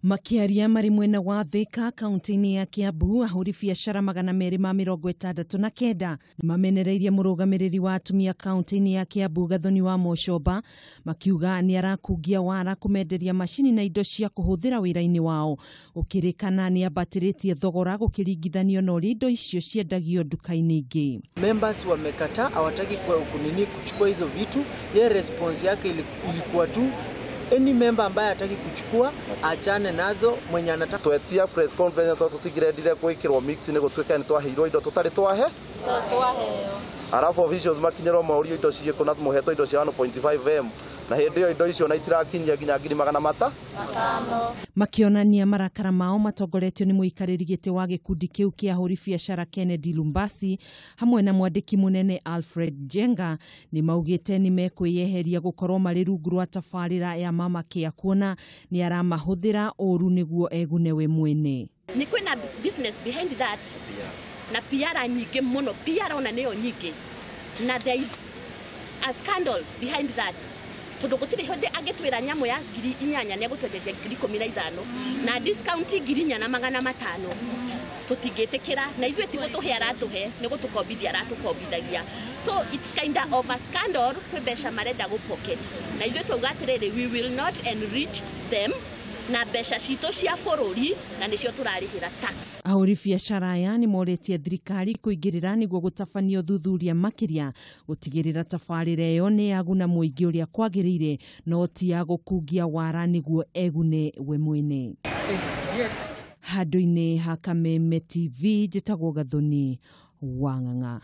Makĩaria marĩ mwena wa Thika kaunti-inĩ ya Kiambu, ahũri biacara 269 nĩmamenereirie mũrũgamĩrĩri wa atumia kaunti-inĩ ya Kiambu Gathoni wa Mocoba, makiuga nĩ arakungia wara kũmenderia macini na indo cia kũhũthĩra wĩra-inĩ wao, gũkĩrĩkana nĩ ambatĩrĩtie thogora gũkĩringithanio na ũrĩa indo icio ciendagio nduka-inĩ ingĩ. Members wamekataa, hawataki kunini kuchukua hizo vitu. Ye response yake ilikuwa tu any member ambaye hataki kuchukua achane nazo, mwenye anataka. Twetia press conference to tutigirendire gwikirwo mix ni gutwika ni twaheirwo indo tutari twahe twaheo, arafu officials makinyirwo maurio indo ciĩkũ na muhetwo indo cia 1.5 m na hĩndĩ ĩyo indo icio na itirakinyia nginya ngiri magana mata matano. Makĩonania marakara mao matongoretio nĩ mũikarĩri gĩtĩ wa gĩkundi kĩu kĩa ahũri biacara Kennedy Lumbasi hamwe na mwandĩki mũnene Alfred Njenga, nĩ maugĩte nĩ mekwĩyeheria gũkorwo marĩ rungu rwa tabarĩra ya Mama Care, kuona nĩ aramahũthĩra ũru nĩguo egune we mwene. Nĩ kwĩna business behind that na PR nyingĩ mũno, PR ona nĩyo nyingĩ, na there is a scandal behind that, tondũ gũtirĩ hĩndĩ angĩtwĩra nyamũ ya 8,000 nĩ egũtwenderia 15,000 na discount 4,500. Tũtingĩtĩkĩra, na ithuĩ ti gũtũhe aratũhe, nĩ gũtũkombithia aratũkombithagia. So it's kind of a scandal, kwĩ mbeca marenda gũ pocket, na ithuĩ twauga atĩrĩrĩ, we will not enrich them na mbeca citũ cia bũrũri, na nĩcio tũrarĩhĩra tax. Ahũri biacara aya nĩ morĩtie thirikari kũingĩrĩra nĩguo gũtabania ũthuthuria makĩria gũtigĩrĩra tabarĩra ĩyo nĩ yaguna mũingĩ ũrĩa kwagĩrĩire, no ti ya gũkungia wara nĩguo egune we mwene. Handũ-inĩ ha Kameme TV, njĩtagwo Gathoni wa Ng'ang'a.